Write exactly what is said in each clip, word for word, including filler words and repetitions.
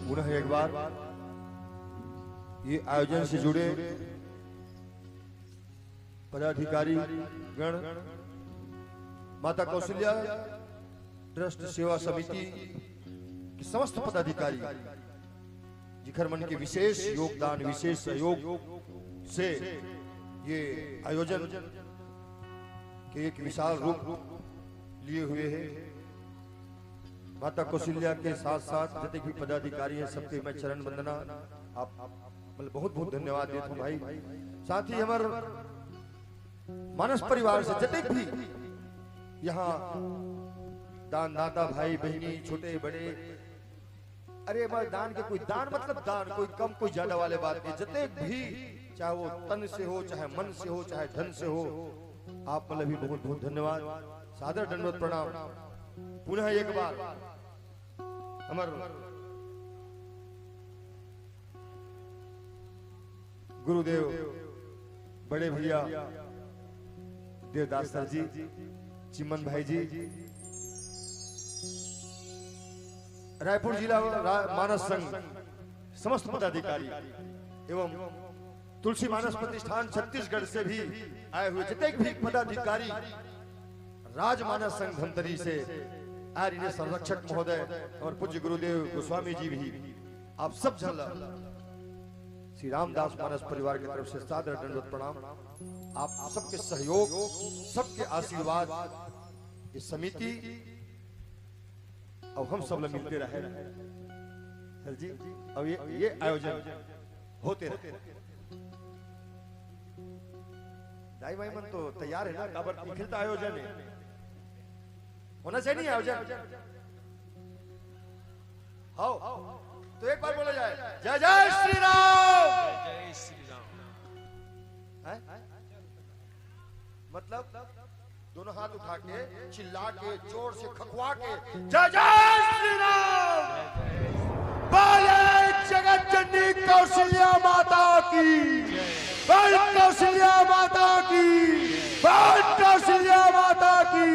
पुनः एक बार ये आयोजन से जुड़े पदाधिकारी गण, माता कौशल्या ट्रस्ट सेवा समिति के समस्त पदाधिकारी, जिखर मन के विशेष योगदान, विशेष सहयोग से ये आयोजन के एक विशाल रूप लिए हुए है। माता कौशल्या के साथ साथ जतेक भी पदाधिकारी हैं, सबके मैं चरण वंदना, आप मतलब बहुत बहुत धन्यवाद देत हूँ भाई। साथ ही हमर मानस परिवार से जतेक भी यहाँ दानदाता भाई बहिनी, छोटे बड़े, अरे मैं दान के कोई दान मतलब दान, कोई कम कोई ज्यादा वाले बात नहीं, जतेक भी, चाहे वो तन से हो, चाहे मन से हो, चाहे धन से हो, आप मतलब भी बहुत बहुत धन्यवाद, सादर दंडवत प्रणाम। पुनः एक बार हमर गुरुदेव बड़े भैया देवदास सर जी, चिमन भाई जी, रायपुर जिला रा-, मानस संघ समस्त पदाधिकारी एवं तुलसी मानस प्रतिष्ठान छत्तीसगढ़ से भी आए हुए जितने भी पदाधिकारी राजमानस संघ धमतरी से आदरणीय संरक्षक महोदय और पूज्य गुरुदेव गोस्वामी जी भी, आप सब झन ला श्री रामदास मानस परिवार की तरफ से सादर दंडवत प्रणाम। आप सबके सहयोग, सबके आशीर्वाद, ये समिति और हम सब ला मिलते रहे सर जी। अब ये ये आयोजन होते रहे। दाई भाई मन तो तैयार है ना, काबर निखिल तो आयोजन है, होना चाहिए नहीं आयोजन? हाव, तो एक बार बोला जाए, जय जय श्री राम। जय श्री राम। हैं? मतलब दोनों हाथ उठा के, चिल्ला के, जोर से खखवा के, जय जय श्री राम। बोले जगत जननी कौशल्या माता की, बोल कौशल्या माता की, बोल कौशल्या माता की।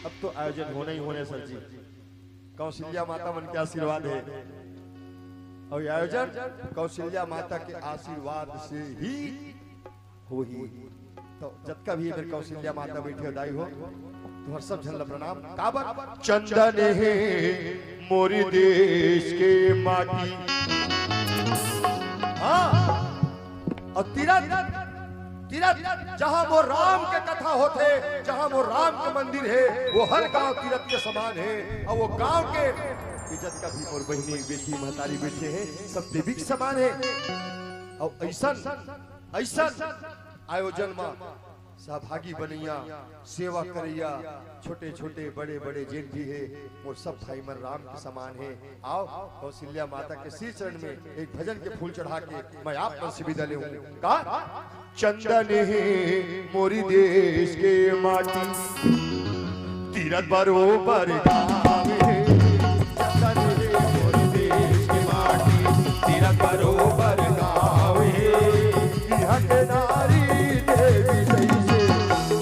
अब तो आयोजन होना ही होना है सर जी, कौशल्या माता मन के आशीर्वाद है और ये आयोजन कौशल्या माता के आशीर्वाद से ही होही। तो जतका भी इधर कौशल्या माता बैठे हो, दाई हो, तुम्हार सब झन ला प्रणाम। काबर? चंदन हे मोर देश के माटी। हाँ, और तीरथ, तीरथ जहाँ मोर राम के कथा होथे, जहाँ मोर राम के मंदिर हे, वो हर गांव तीरथ के समान हे। और वो गांव के, के जतका भी मोर बहिनी, बेटी, महतारी बैठे हे, सब देवी के समान हे। और ऐसन, ऐसन आयोजन मा सहभागी बनइया, सेवा करइया, छोटे-छोटे, बड़े-बड़े जेन भी हे, मोर सब भाई मन राम के समान हे। आओ, कौशल्या माता के श्री चरण में एक भजन के फूल चढ़ा के मैं आप मन से विदा लेहूं। का? चंदन हे मोर देश के माटी, तीरथ बरोबर गाँव हे। चंदन हे मोर देश के माटी, तीरथ बरोबर गाँव हे। इहाँ के नारी देवी जैसे,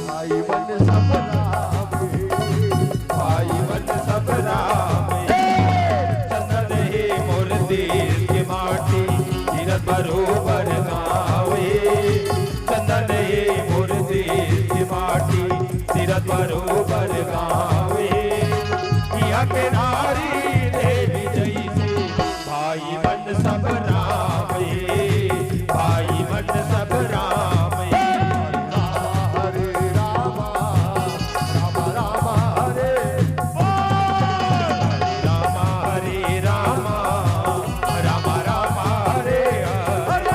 भाई मन सब राम हे। भाई मन सब राम हे। चंदन हे मोर देश के माटी, तीरथ बरोबर गाँव हे। चंदन हे मोर देश के माटी, तीरथ बरोबर गाँव हे। इहाँ के नारी देवी जैसे, भाई मन सब राम हे, भाई मन सब राम हे। हरे राम, राम राम हरे, हरे राम, हरे राम, राम राम हरे हरे।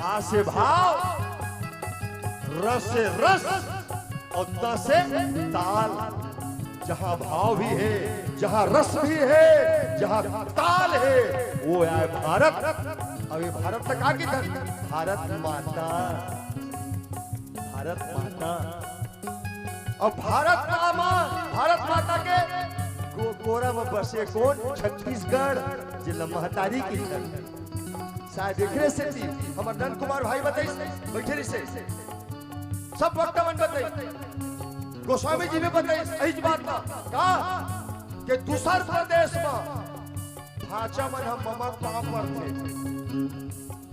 भा से भाव, र से रस और त से ताल। जहाँ भाव भी है, जहाँ रस भी है, जहाँ ताल है, वो है भारत। अब ये भारत तक आगे कर, भारत माता, भारत माता। अब भारत माँ, भारत माता के गो-, गोरा में बसे कोन? छत्तीसगढ़, जेला महतारी कथे। शायद एकरे सेती हमर नंद कुमार भाई बताइस, बइठे रहिसे, सब वक्ता मन बताइस, गोस्वामी जी भी बताइस, यही बात ला। का के दूसर प्रदेश में भांचा मन ह ममा के पाँव परथे,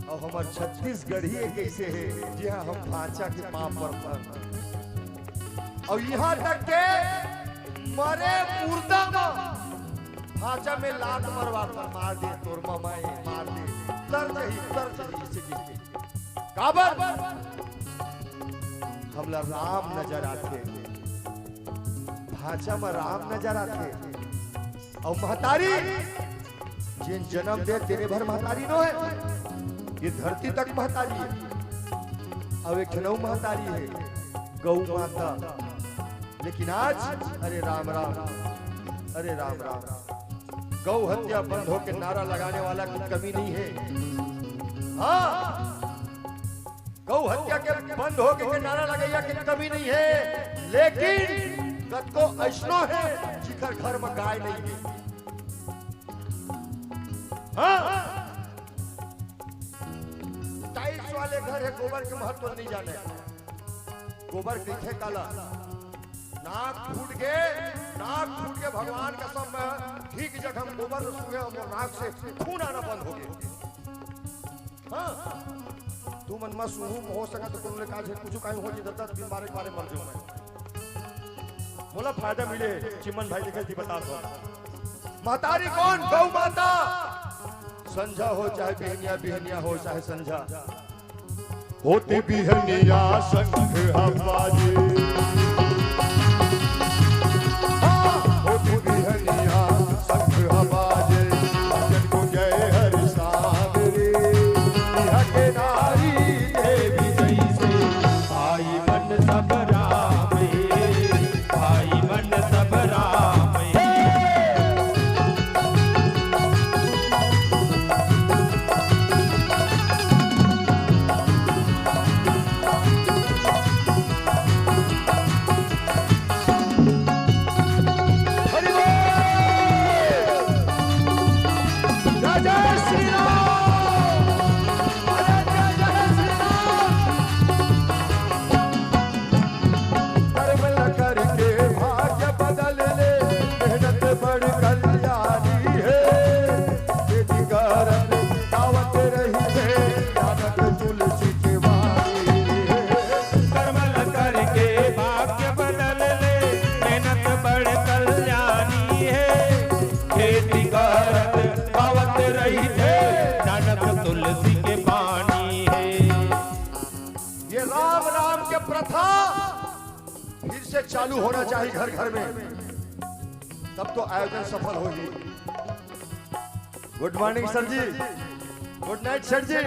अउ हमर छत्तीसगढ़ी ए कइसे हे, जिहां हम भांचा के पाँव परथन। अउ इहां तक के मरे मुर्दा म भांचा में लात मरवाथन, मार दे तोर ममा ए, मार दे, तर जही, तर जही, अइसे कहिके। काबर? हमला राम नजर आथे, भांचा म राम नजर आथे। अउ महतारी, जेन जनम दे तेने भर महतारी नो हे, ये धरती तक महतारी हे। अउ एक ठन अउ महतारी हे, गौ माता। लेकिन आज, अरे राम राम, अरे राम राम, गौ हत्या बंद हो के नारा लगाने वाला की कमी नहीं है। हाँ, गौ हत्या के बंद हो के नारा लगइया के कमी नहीं है, लेकिन कतको अइसनो हे जिखर घर में गाय नहीं है। हाँ, टाइल्स वाले घर हे, गोबर के महत्व नहीं जाने। गोबर कहिथे काला? नाक फूट गे, नाक फूट गे, भगवान कसम, मैं ठीक जगह में गोबर सूंघे अउ मोर नाक से खून आना बंद हो गे। हाँ, तुमन मत सूंघू, हो सकत हे कोनो ले का झे कुछु काई हो जी, दस दस दिन बारे के बारे मर जाऊं मैं। मोला फायदा मिले, चिमन भाई देखे जी बता दो। महतारी कोन? गौ माता। संझा हो चाहे बिहनिया, बिहनिया हो चाहे संझा, होती बिहनिया शंख ह बाजे। हाँ, होती बिहनिया शंख ह बाजे। भजन को जय हरि सागर रे। इहाँ के नारी देवी जैसे। भाई मन सब राम हे, भाई मन सब राम हे। हरि बोल। जय जय श्री राम। अरे जय जय श्री राम। कर्म न करके भाग्य बदल ले, मेहनत बड़ कल्याणी हे। खेती करत गावत रहिथे, जानत तुलसी के बानी हे। कर्म न करके भाग्य बदल ले, मेहनत बड़ कल्याणी हे। खेती करत गावत रहिथे, जानत तुलसी के बानी हे। ये राम राम के प्रथा फिर से चालू होना चाहिए घर घर में, तब तो आयोजन सफल होही। गुड मॉर्निंग सर जी, गुड नाइट सर जी,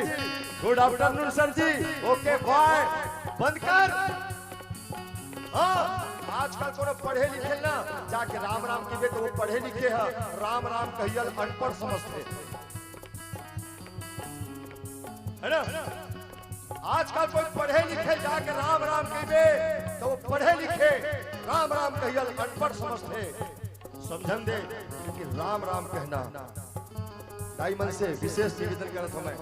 गुड आफ्टरनून सर जी। ओके बाय, बंद कर। हाँ, आजकल कोनो पढ़े लिखे ना, जाके राम राम कहिबे तो वो पढ़े लिखे ह, राम राम कहियल अनपढ़ समझथे, है ना? आजकल कोई पढ़े लिखे जाके राम राम कहिबे तो वो पढ़े लिखे राम राम कहियल अनपढ़ समझथे। समझन दे, क्योंकि राम राम कहना। दाई मन से विशेष निवेदन करत हूं मैं,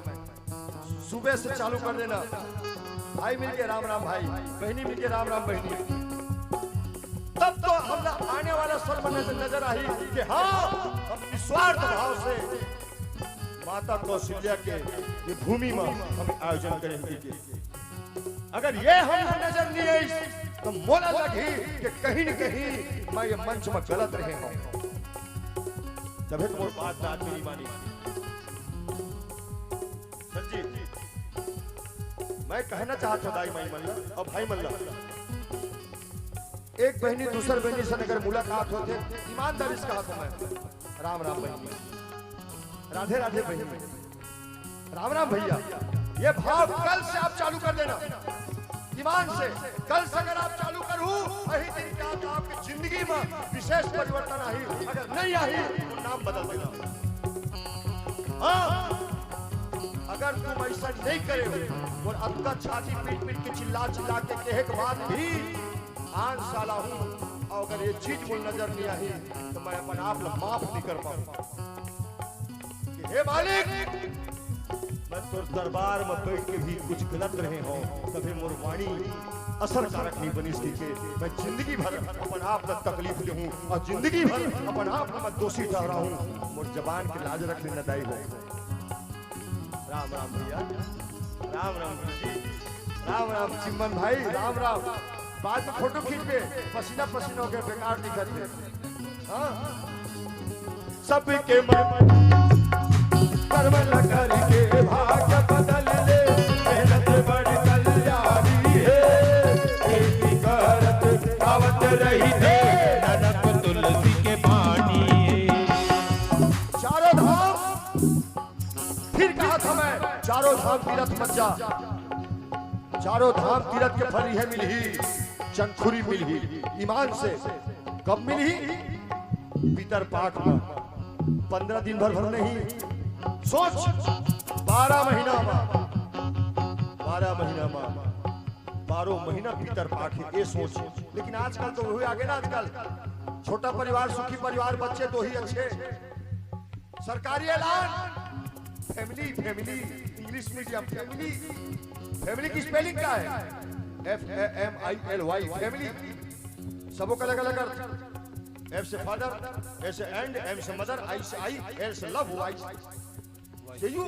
सुबह से चालू कर देना। भाई मिलके राम राम भाई, बहनी मिलके राम राम बहनी, तब तो हमला आने वाला समय नजर, नजर आही कि हाँ, हम निस्वार्थ भाव से माता कौशल्या के ये भूमि में हम आयोजन करेंगे। अगर ये हमला नजर नहीं आई, तो मोला लगही कि कहीं न कहीं मैं ये मंच में गलत रहे हूं। तभे तो मोर बात, बात मेरी मानी। सर जी, मैं कहना चाहत हूं दाई माई मन ला अउ भाई मन ला, एक बहनी दूसर बहनी से अगर मुलाकात होथे, ईमानदारी से कहत हूं मैं, राम राम बहनी, राधे राधे बहनी। राम राम भैया, ये भाव कल से आप चालू कर देना, ईमान से। कल से अगर आप चालू करहू, वही दिन के बाद आपकी जिंदगी में विशेष परिवर्तन आही, अगर नहीं आही तो नाम बदल देना। हाँ, अगर तुम ऐसा नहीं करे हो और अतका छाती पीट पीट के चिल्ला चिल्ला के कहे के बाद भी आन साला हूँ, और अगर ये चीज मोर नजर नहीं आही तो मैं अपन आप ला माफ नहीं कर पाऊँ। कि हे मालिक, मैं तोर दरबार में बैठ के भी कुछ गलत रहे हो, तभी मोर वाणी असरकारक नहीं बनिस के मैं जिंदगी भर अपन आप ला तकलीफ देहूँ और जिंदगी भर अपन आप ला मैं दोषी ठहराहूँ। मोर जबान के लाज रख लेना दाई हो। राम राम भैया, राम राम गुरु जी, राम राम चिम्मन भाई, राम राम। बाद में फोटो खींचबे, पसीना पसीना हो गया, बेकार दिखत हे। हाँ, सबके मन कर्म न करके भाग्य बदल ले, मेहनत बड़ कल्याणी हे, खेती करत आवत रही हे, ननक तुलसी के पानी हे। चारों धाम, फिर कहा था मैं, चारों धाम तीरथ मत जा, चारों धाम तीरथ के फल इहे मिलही, चंदखुरी मिलही, ईमान से। कब मिलही? पितर पाख में, पंद्रह दिन भर भर नहीं, सोच, बारह महीना में, बारह महीना में, बारह महीना पितर पाख हे, ये सोच। लेकिन आजकल तो वही आगे ना, आजकल छोटा परिवार सुखी परिवार, बच्चे दो ही अच्छे। सरकारी ऐलान, family, family, English medium, family. Family की स्पेलिंग क्या है? F A M I L Y, family. सबो का अलग अलग अर्थ। एफ से फादर, ए से एंड, एम से मदर, आई से आई, एल से लव, वाई से यू।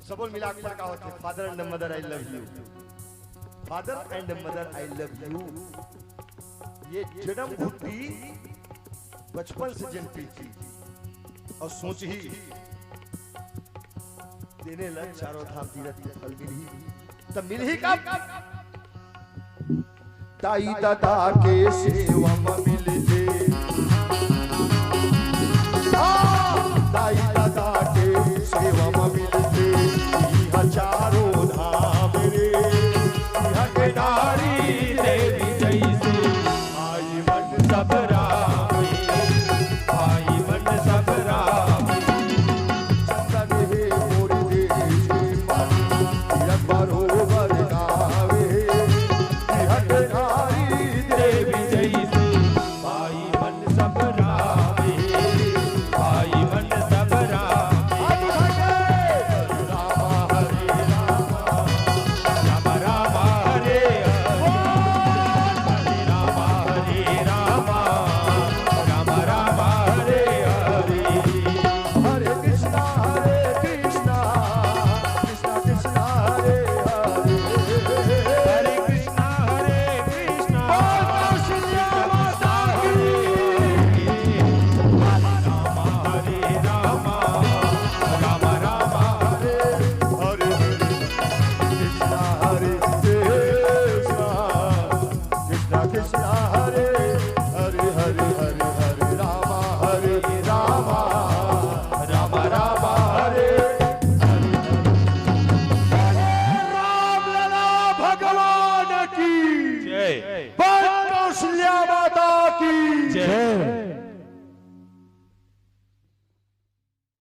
सबो मिला के का होथे? Father and mother, I love you। Father and mother, I love you। ये जन्म बुद्धि बचपन से जनपी थी और सोच ही देने लग चारों धाम तीरथ के फल मिलही। तब मिलही कब? दाई दादा के सेवा में मिल